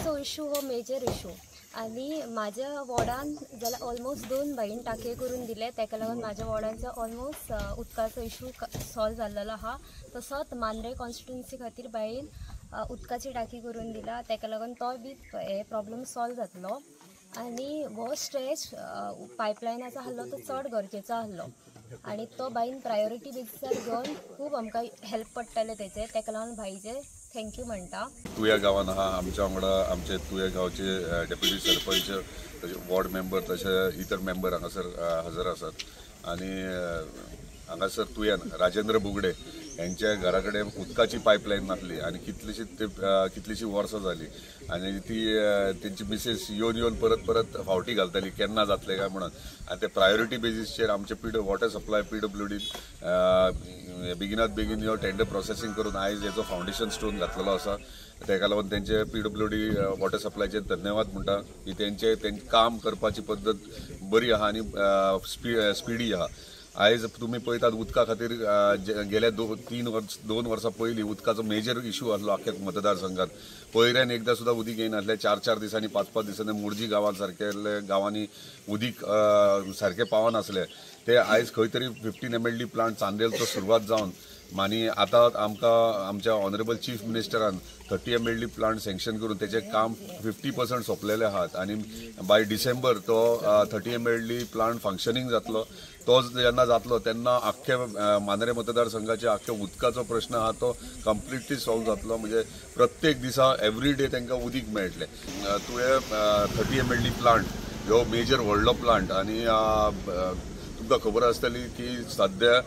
उदकाचो इशू हो major issue आनी म्हाज्या वॉर्डान जाल्यार ऑलमोस्ट 2 बायन टाकये करून दिले, ताका लागून म्हाज्या वॉर्डांचो ऑलमोस्ट उदकाचो इशू सॉल्व जाल्लो आहा. तसोच मांद्रे कॉन्स्टिट्युन्सी खातीर बायन उदकाची टाकी करून दिला, ताका लागून तोय बी हे प्रॉब्लम सॉल्व जातलो. आनी हो स्ट्रेच पायपलायनाचो आहलो तो चड गरजेचो आहलो आनी तो बायन प्रायोरिटी बेजिसार घेवन खूब आमकां हेल्प पडटलें तेचें, ताका लागून भाईचे thank you म्हणटा. तुया गांवान आहा आमच्या वांगडा आमचे तुया गांवचे डेप्युटी सरपंच, तशें वॉर्ड मेंबर, तशें इतर मेंबर हांगासर हजर आसात. आनी हांगासर तुयान राजेंद्र बुगडे यांच्या घरा कडेन उदकाची पायपलायन नासली आनी कितलीशी वर्सां जाली आनी ती तेंची मिसेस येवन येवन परत परत फावटी घालताली केन्ना जातले काय म्हणून. आनी ते प्रायोरिटी बेजीसचेर आमचे वॉटर सप्लाय पीडब्ल्यूडीन बेगिनात बेगीन ह्यो टेंडर प्रोसेसींग करून आयज हेचो फावंडेशन स्टोन घातलेलो आसा. तेका लागून तेंचे पीडब्ल्यूडी वॉटर सप्लायचेर धन्यवाद म्हणटा की तेंचे काम करपाची पद्दत बरी आहा आनी स्पिडी आहा. आयज तुमी पळयतात उदका खातीर गेल्या 2 वर्सां पयलीं उदकाचो मेजर इशू आसलो आख्या मतदारसंघात. पयऱ्यान एकदां सुद्दां उदीक येयनासलें, 4-4 दिसांनी 5-5 दिसांनी मोरजी गांवांत सारकेले गांवांनी उदीक सारकें पावनासलें. ते आयज खंय तरी 15 MLD plant चांदेलचो सुरवात जावन आनी आतां आमकां आमच्या honourable chief मिनिस्टरान 30 MLD plant sanction करून तेचें काम 50% सोंपलेलें आहात आनी बाय डिसेंबर तो 30 MLD plant functioning जातलो. तो जेन्ना जातलो तेन्ना आख्खे मांद्रे मतदारसंघाचे आख्खे उदकाचो प्रश्न आहा तो कंप्लिटली सॉल्व जातलो. म्हणजे प्रत्येक दिसा एवरी डे तांकां उदीक मेळटलें. तुवें 30 MLD plant ह्यो मेजर व्हडलो प्लांट आनी तुमकां खबर आसतली की सद्या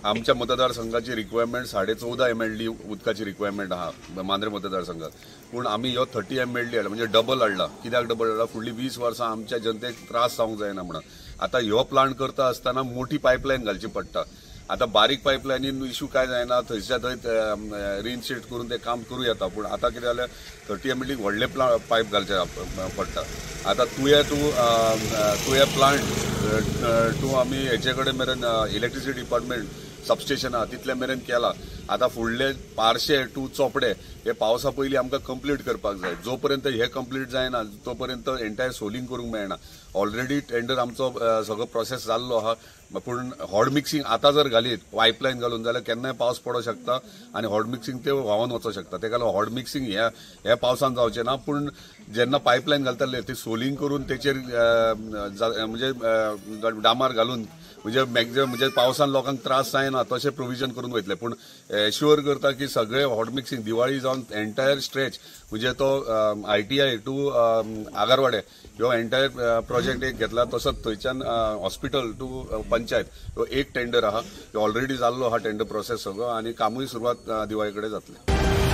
आमच्या मतदारसंघाची रिक्वायरमेंट 14.5 MLD उदकाची रिक्वायरमेंट आहा मांद्रे मतदारसंघात. पूण आमी ह्यो 30 MLD हाडला, म्हणजे डबल हाडला. कित्याक डबल हाडला? फुडली 20 वर्सां आमच्या जनतेक त्रास जावंक जायना म्हणून. आतां ह्यो प्लांट करता आसतना मोठी पायपलायन घालची पडटा. आतां बारीक पायपलायनीन इशू काय जायना, थंयच्या थंय रिइन्स्टेट करून तें काम करूं येता. पूण आतां कितें जालें, 30 MLD व्हडले पायप घालचे पडटा. आतां तुया प्लांट टू आमी हेचे कडेन मेरेन इलेक्ट्रिसिटी डिपार्टमेंट सबस्टेशन आहा तितले मेरेन केला. आतां फुडले पारशे टू चोपडे हे पावसा पयलीं आमकां कंप्लीट करपाक जाय. जो पर्यंत हे कंप्लीट जायना तो पर्यंत एंटायर सोलिंग करूंक मेळना. ऑलरेडी टेंडर आमचो सगळो प्रोसेस जाल्लो आहा, पूण हॉट मिक्सिंग आतां जर घालीत पायपलायन घालून जाल्यार केन्नाय पावस पडोंक शकता आनी हॉट मिक्सिंग ते व्हांवन वचोंक शकता. तेका लागून हॉट मिक्सिंग ह्या पावसान जावचें ना, पूण जेन्ना पायपलायन घालतले ती सोलिंग करून तेचेर म्हणजे डामार घालून म्हणजे मॅक्झिमम म्हणजे पावसान लोकांक त्रास जायना तशें प्रोविजन करून वयतले. पूण एश्युअर करता की सगळे हॉट मिक्सिंग दिवाळी जावन एंटायर स्ट्रेच म्हणजे तो ITI to आगरवाडे ह्यो एंटायर प्रोजेक्ट एक घेतला, तसोच थंयच्यान हॉस्पिटल टू पंचायत ह्यो एक टेंडर आहा, ह्यो ऑलरेडी जाल्लो आहा टेंडर प्रोसेस सगळो आनी कामूय सुरवात दिवाळे कडेन जातलें.